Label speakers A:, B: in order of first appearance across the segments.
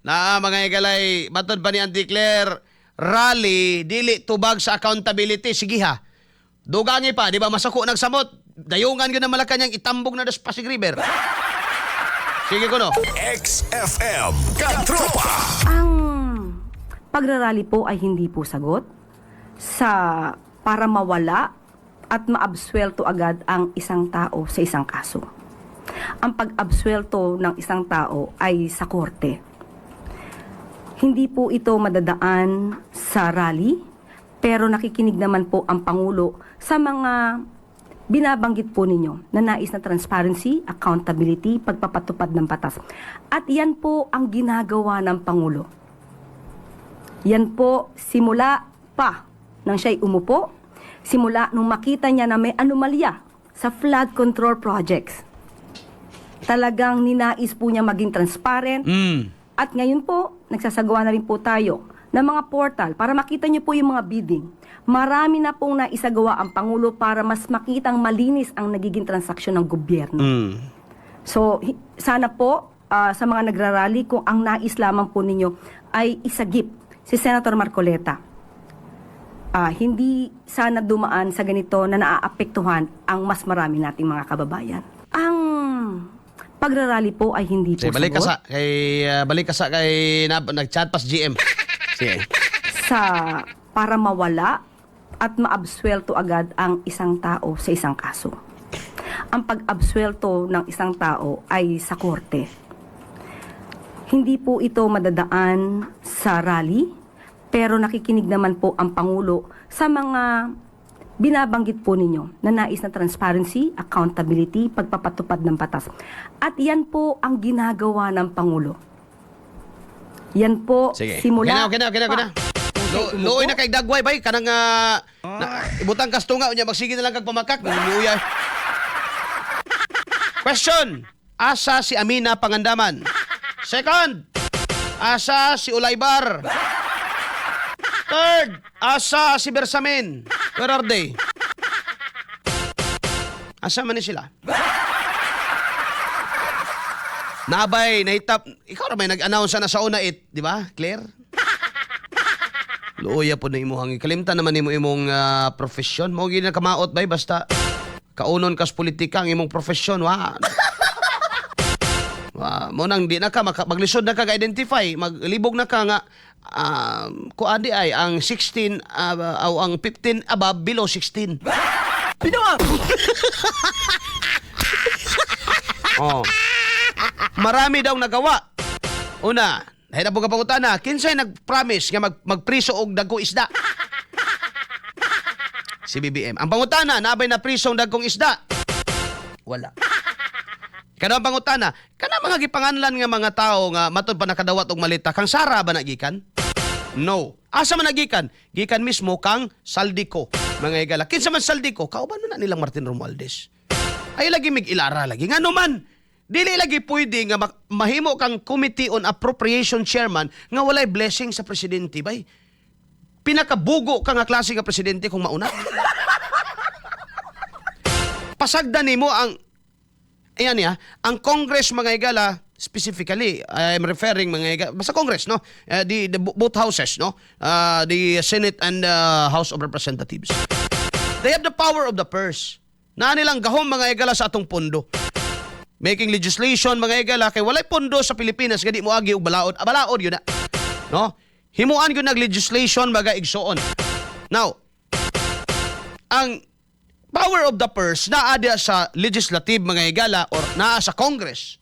A: Na mga higalay, matod pa ni Auntie Claire, rally dili tubag sa accountability. Sige ha. Dugangi pa, di ba masako nagsamot? Dayungan gyud ang Malacanang, itambog na das Pasig River. Sige ko no.
B: XFM Katropa.
C: Ang pagrarally po ay hindi po sagot sa para mawala at maabswelto agad ang isang tao sa isang kaso. Ang pag-abswelto ng isang tao ay sa korte. Hindi po ito madadaan sa rally, pero nakikinig naman po ang Pangulo sa mga binabanggit po ninyo na nais na transparency, accountability, pagpapatupad ng batas. At yan po ang ginagawa ng Pangulo. Yan po simula pa nang siya'y umupo, simula nung makita niya na may anomalya sa flood control projects. Talagang ninais po niya maging transparent, at ngayon po, nagsasagawa na rin po tayo ng mga portal para makita niyo po yung mga bidding. Marami na pong naisagawa ang Pangulo para mas makitang malinis ang nagiging transaksyon ng gobyerno. So, sana po sa mga nagrarally, kung ang nais lamang po ninyo ay isagip si Senator Marcoleta, hindi sana dumaan sa ganito na naaapektuhan ang mas marami nating mga kababayan. Ang pagrarally po ay hindi po
A: Sige, balik ka
C: sagot
A: sa kay balik ka sa kay na, nag-chat pas GM. Sige.
C: Sa para mawala at maabswelto agad ang isang tao sa isang kaso. Ang pag-abswelto ng isang tao ay sa korte. Hindi po ito madadaan sa rally, pero nakikinig naman po ang Pangulo sa mga binabanggit po ninyo na nais na transparency, accountability, pagpapatupad ng batas. At yan po ang ginagawa ng Pangulo. Yan po
A: Sige.
C: simula
A: Okay na, okay na, okay na, okay na.
C: pa nung siya'y umupo.
A: Luoy na kay dagway bay kanang na, ibutang kas tunga unya magsige na lang kag pamakak luya. Question. Asa si Amina Pangandaman? Second, asa si Olaybar? Third, asa si Bersamin? Where are they? Asa man ni sila? Nabay, nahitap. Ikaw ra may nag-announce na sa una it, di ba? Claire? Luoya po na imuhang kalimtan naman nimo imong profesyon. Mao gyud na kamaot bay basta kaunon kas politika ang imong profesyon wa. Wa mo nang di na ka maglisod na ka ga-identify, maglibog na ka nga kuan di ay ang 16 o ang 15 above below 16.
D: Pinawa!
A: Oh. Marami daw nagawa. Una, dahil na po ka pangutana, kinsay nag-promise nga magpriso og dagkong isda? Si BBM. Ang pangutana, nabay na priso ang dagkong isda? Wala. Kada ang pangutana, kana mga gipanganlan nga mga tao nga matod pa nakadawat og malita, kang Sara ba nagikan? No. Asa man nagikan? Gikan mismo kang Zaldy Co. Mga higala. Kinsa man Zaldy Co? Kauban man na nilang Martin Romualdez. Ay lagi mig ilara lagi. Ngano man, dili lagi pwede nga mahimo kang Committee on Appropriation Chairman nga walay blessing sa presidente bay. Pinakabugo ka nga klase nga presidente kung mauna. Pasagdan nimo ang ayan niya, ang Congress, mga higala, specifically, I'm referring, mga higala, basta Congress, no? The both houses, no? The Senate and the House of Representatives. They have the power of the purse. Naa nilang gahom, mga higala, sa atong pondo. Making legislation, mga higala, kay walay pondo sa Pilipinas nga di mo agi og balaod. Ah, balaod yun na. No? Himuan yun nag legislation, mga igsoon. Now, ang power of the purse naa diya sa legislative, mga higala, or naa sa Congress,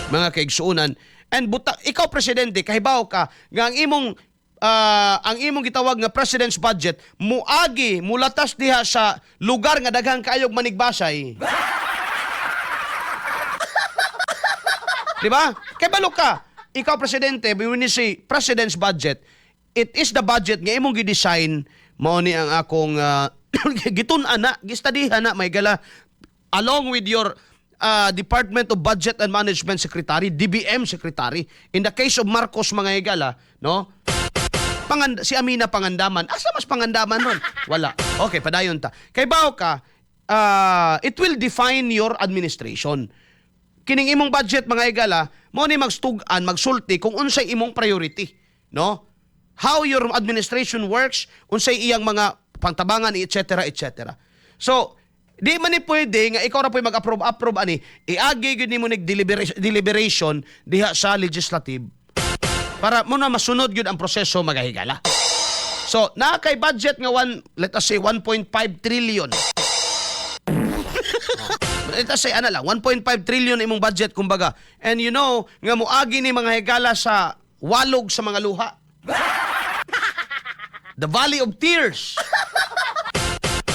A: mga kaigsuunan, and buta ikaw presidente kahibaw ka nga ang imong gitawag nga president's budget muagi mulatas diha sa lugar nga daghang kaayog manigbasay. Di ba? Kay balo ka, ikaw presidente, when you say president's budget, it is the budget nga imong gi-design mao ni ang akong gitun-an na, gistadihan na may gala along with your Department of Budget and Management Secretary, DBM Secretary. In the case of Marcos, mga higala, no? Si Amina Pangandaman. Asa mas Pangandaman nun? Wala. Okay, padayon ta. Kay bao ka, it will define your administration. Kining imong budget, mga higala, mo ni magstug-an, magsulti kung unsay imong priority, no? How your administration works, unsay iyang mga pangtabangan, etc., etc. So, di man ni pwede nga ikaw ra po'y mag-approve approve ani, iagi gyud nimo nig deliberation diha sa legislative para mo na masunod gyud ang proseso, mga higala. So, naa kay budget nga one, let us say 1.5 trillion. Let us say ana lang, 1.5 trillion imong budget kumbaga. And you know nga moagi ni, mga higala, sa walog sa mga luha. The Valley of Tears.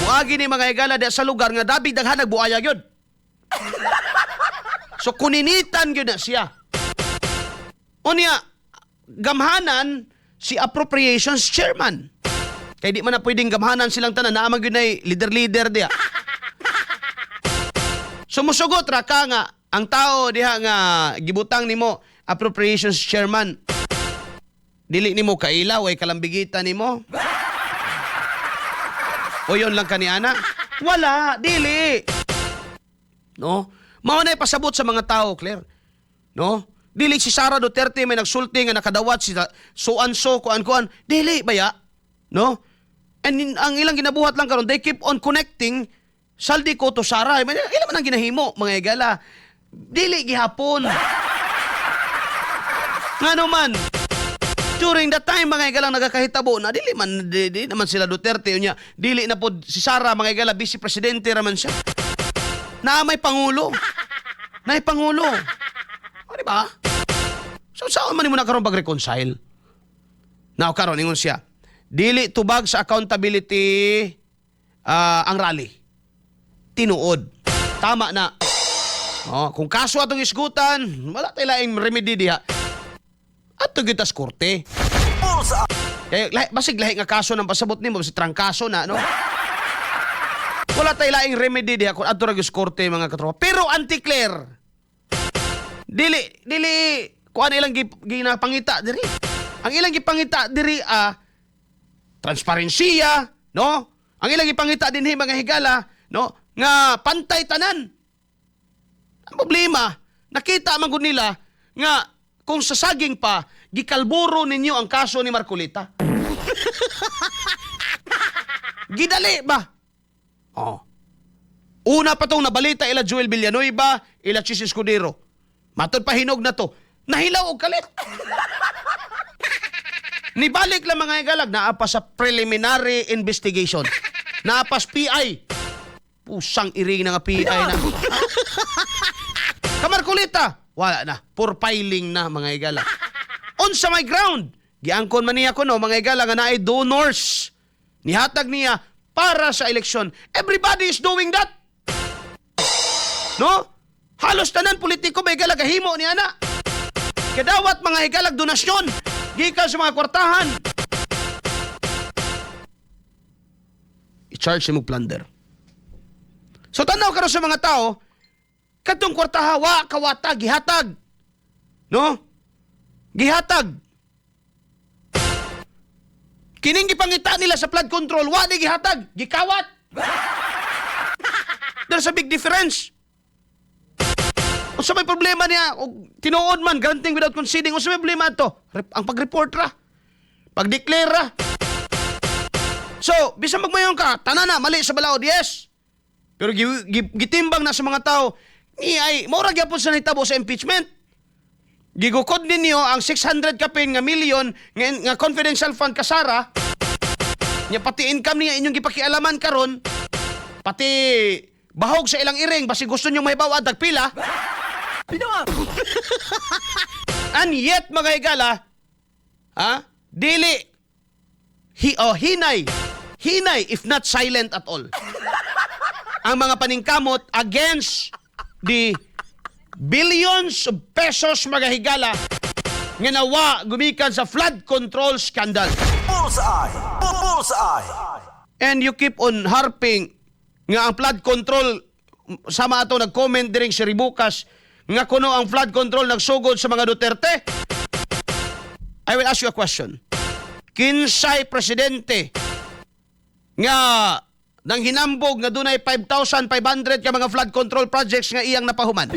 A: Moagi ni, mga higala, di sa lugar nga dabig daghan nagbuaya gyud. So kuninitan gyud na siya. Unya, gamhanan si appropriations chairman. Kay di man na pwedeng gamhanan silang tanan, naa man gyud nay leader-leader diha. Sumusugot ra ka nga ang tao diha nga gibutang nimo appropriations chairman, dili nimo kaila, way kalambigitan nimo. O yun lang kaniana? Wala, dili. No? Mao na pasabot sa mga tao, Claire. No? Dili si Sara Duterte may nagsulti nga nakadawat si so and so, kuan kuan. Dili baya? No? And ang ilang ginabuhat lang karon, they keep on connecting Zaldy Co to Sara. Ila man ang ginahimo, mga higala. Dili gihapon. Ngano man, during that time, mga higalang, nagakahitabo na dili man di naman sila Duterte, unya dili na pod si Sara, mga higala, vice presidente ra man siya. Na may pangulo. Na may pangulo. O, di ba? So saan man nimo na karon pag-reconcile? Now karon ingon siya, dili tubag sa accountability ang rally. Tinuod. Tama na. Oh, kung kaso atong isgutan, wala tay laing remedy diha. Adto gyud tas korte.
B: Bullseye.
A: Kaya lahi, basig lahi nga kaso ng pasabot nimo, basig trangkaso na, no? Wala tay laing remedy diha kung adto ra gyud sa korte, mga katropa. Pero Auntie Claire, dili dili kuan ilang ginapangita diri. Ang ilang gipangita diri transparensiya, no? Ang ilang gipangita dinhi, mga higala, no? Nga pantay tanan. Ang problema, nakita man gud nila nga kung sa saging pa, gikalburo ninyo ang kaso ni Marcoleta. Gidali ba? Oh. Una pa tong nabalita ila Joel Villanueva, ila Chiz Escudero. Matod pa hinog na to. Nahilaw og kalit. Nibalik lang, mga higala, naa pa sa preliminary investigation. Naa pas PI. Pusang iring na nga PI na. Kamarkulita, wala na. For filing na, mga higala. On sa may ground, giangkon man niya kuno, mga higala, nga naay donors. Nihatag niya para sa eleksyon. Everybody is doing that. No? Halos tanan politiko, mga higala, gahimo niya na. Kadawat, mga higalag, donasyon gikan sa mga kwartahan. I-charge mo plunder. So tanaw karon sa mga tao, kadtong kwartaha wa kawata gihatag. No? Gihatag. Kining gipangita nila sa flood control, wa ni gihatag, gikawat. There's a big difference. Unsa may problema niya? Og tinuod man granting without conceding, unsa may problema ato? Ang pag-report ra. Pag-declare ra. So, bisan magmayon ka, tanan na mali sa balaod, yes. Pero gitimbang na sa mga tao, ni ay mao ra gyapon sa nahitabo sa impeachment. Gigukod ninyo ang 600 kapin nga milyon nga confidential fund kasara. Nya pati income niya inyong gipakialaman karon. Pati bahog sa ilang iring basi gusto niyo mahibaw tagpila. And yet, mga higala, ha? Dili oh, hinay. Hinay if not silent at all ang mga paningkamot against the billions of pesos, mga higala, nga nawa gumikan sa flood control scandal.
B: Bullseye. Bullseye.
A: And you keep on harping nga ang flood control, sama ato nag-comment diring si Ribukas nga kuno ang flood control nagsugod sa mga Duterte. I will ask you a question. Kinsay presidente nga Nang hinambog nga dunay 5,500 ka mga flood control projects nga iyang napahuman.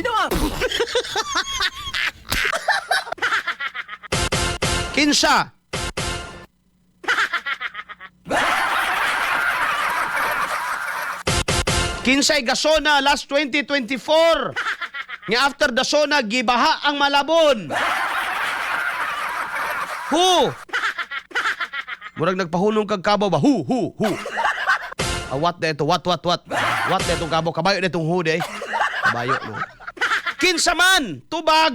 A: Kinsa? Kinsay ga-SONA last 2024 nga after the SONA gibaha ang Malabon? Who? Murag nagpahunong kag kabaw ba? Hu, hu, hu. Ah, what na ito? What, what, what? What na itong kabaw? Kabayo na itong hu, de. Kabayo, no? Kinsa man, tubag!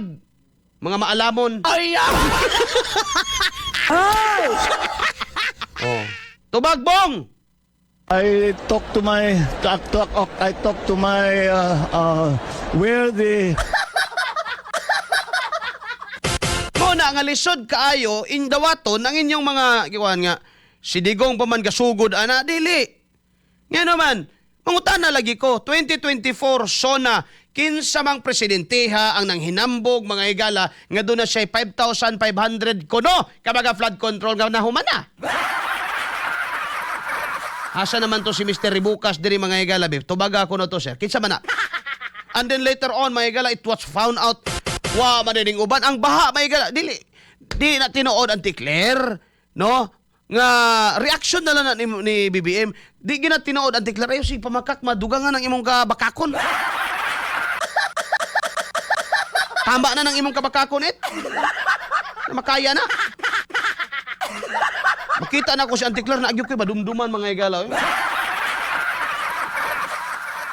A: Mga maalamon. Ay! Oh. Tubag, Bong!
D: I talk to my talk, talk, I talk to my where the
A: Mo na nga lisod kaayo indawaton ang inyong mga giwan nga si Digong pa man gasugod ana, dili. Nga naman, mangutana lagi ko, 2024 SONA, kinsa mang presidenteha ang nanghinambog, mga higala, nga doon na siya 5,500 kono kabaga flood control nga nahuman na? Asa naman to si Mr. Ribukas diri, mga higala, bib? Tubaga ko na to, sir. Kinsa man na? And then later on, mga higala, it was found out wa manining uban ang baha, mga higala. Dili di na tinuod, Auntie Claire, no? Nga reaction na lang na ni BBM. Di gina tinuod, Auntie Claire. Ayo si pamakak madugangan ang imong kabakakon. Tama na ng imong kabakakon it. Makaya na. Makita na ko si Auntie Claire na agyo ko'y madumduman, mga higala, eh.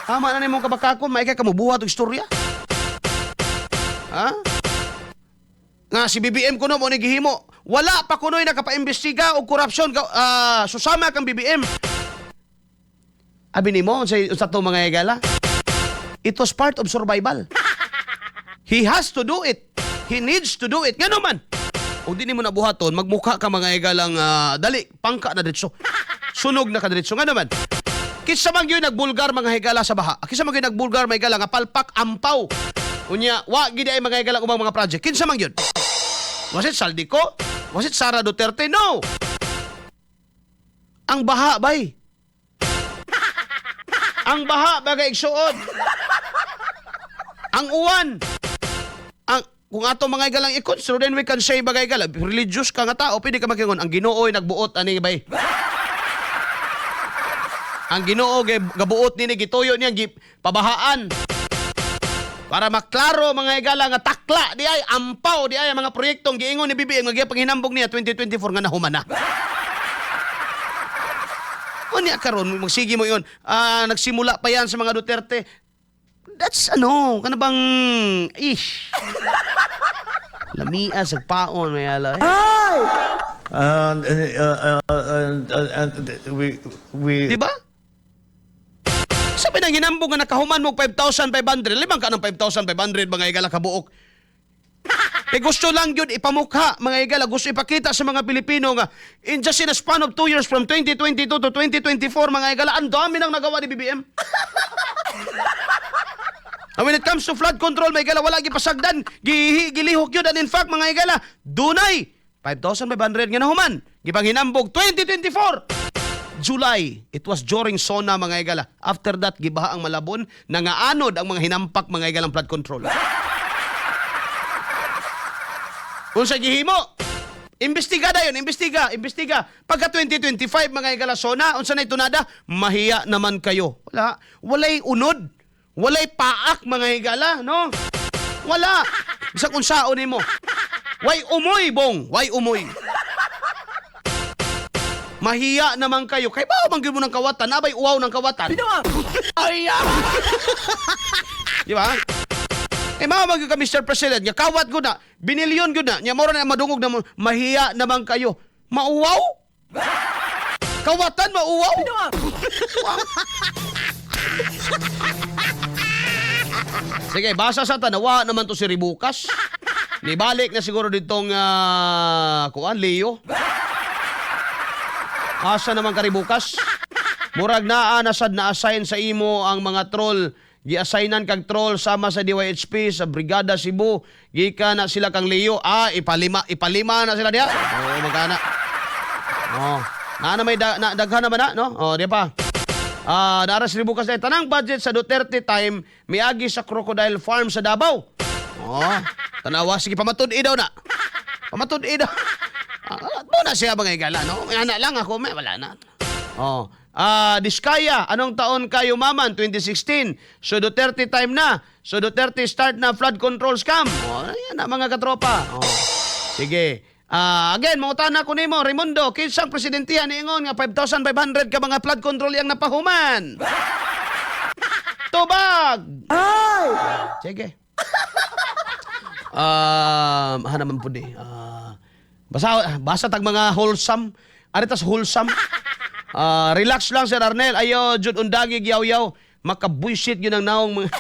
A: Tama na nimong kabakakon, maikay ka mubuhat og istorya. Ha? Nga si BBM kuno mo ni gihimo. Wala pa kuno'y nakapaimbestiga og korupsyon susama kang BBM. Abi nimo unsa to, mga higala? It was part of survival. He has to do it. He needs to do it. Ngano man? O di nimo nabuhaton, magmukha ka, mga higalang, dali, pangka na diretso. Sunog na ka diretso. Ngano man? Kinsa man gyud nagbulgar, mga higala, sa baha? Kinsa man gyud nagbulgar, mga higala, nga palpak ampaw? Unya, wa gid ay, mga higala, ubang mga project. Kinsa man gyud? Was it Zaldy Co? Was it Sara Duterte? No. Ang baha bay. Ang baha bagay igsuon. Ang uwan. Ang kung ato, mga higalang, i-consider, then we can say, bagay gala, religious ka nga tao, pwede ka makingon, ang Ginoo ay nagbuot ani bay. Ang Ginoo gabuot nini, gituyo niya gi pabahaan. Para maklaro, mga higala, nga takla di ay, ampaw di ay ang mga proyektong giingon ni BBM nga gipanghinambog niya 2024 nga nahuman na. Unya karon magsige mo yon. Ah, nagsimula pa yan sa mga Duterte. That's ano, kana bang ish. Lamia sa paon may ala. Eh.
D: And we
A: Di ba? Sabi nang hinambog nga nakahuman mo 5,500, limang ka ng 5,500, mga higala, kabuok. Eh gusto lang yun ipamukha, mga higala, gusto ipakita sa mga Pilipino nga in just in a span of 2 years from 2022 to 2024, mga higala, ang dami nang nagawa ni BBM. And when it comes to flood control, mga higala, wala gipasagdan, gilihok yun. And in fact, mga higala, dunay 5,500 nga nahuman. Gipanghinambog 2024. July, it was during SONA, mga higala. After that, gibaha ang Malabon, nangaanod ang mga hinampak, mga higalang flood control. Kung sa gihimo, imbestiga dayon, imbestiga, imbestiga. Pagka 2025, mga higala, SONA, unsa na tunada, mahiya naman kayo. Wala, walay unod, walay paak, mga higala, no? Wala. Bisag unsaon nimo. Way umoy, Bong, way umoy. Mahiya naman kayo. Kay ba man gyud mo ng kawatan, abay uwaw ng kawatan. Ay! Di ba? Eh mao man gyud ka, Mr. President, nga kawat gud na, binilyon gud na, nya mao ra na madungog na mo, mahiya naman kayo. Mauwaw? Kawatan mauwaw? Wow. Sige, basa sa tanawa naman to si Ribukas. Nibalik na siguro ditong kuan Leo. Asa naman ka, Ribukas? Murag naa na sad na-assign sa imo ang mga troll. Gi-assignan kag troll sama sa DYHP sa Brigada Cebu. Gikan na sila kang Leo. Ah, ipalima, ipalima na sila diha. Oo, magkana. Oh. Naa na may na, daghan naman na, no? Oh, di pa. Ah, naras bukas na tanang budget sa Duterte time miagi sa Crocodile Farm sa Davao. Oh, tanawa, sige, pamatud-i daw na. Pamatud-i daw. Ah, mo na siya, mga higala, no? May anak lang ako, may wala na. Oh. Ah, Diskaya, anong taon kayo maman? 2016. So Duterte time na. So Duterte start na flood control scam. Oh, ayan na, mga katropa. Oh. Sige. Ah, again, mangutana ko nimo, Raimundo, kinsang presidentihan niingon nga 5,500 ka mga flood control yang napahuman? Tubag! Ay! Sige. Naman po di. Ah, basta, basta tag mga wholesome. Ari tas wholesome. Ah, relax lang, Sir Arnel. Ayo, jud undagi yaw-yaw. Makabuisit yun ang naong mga.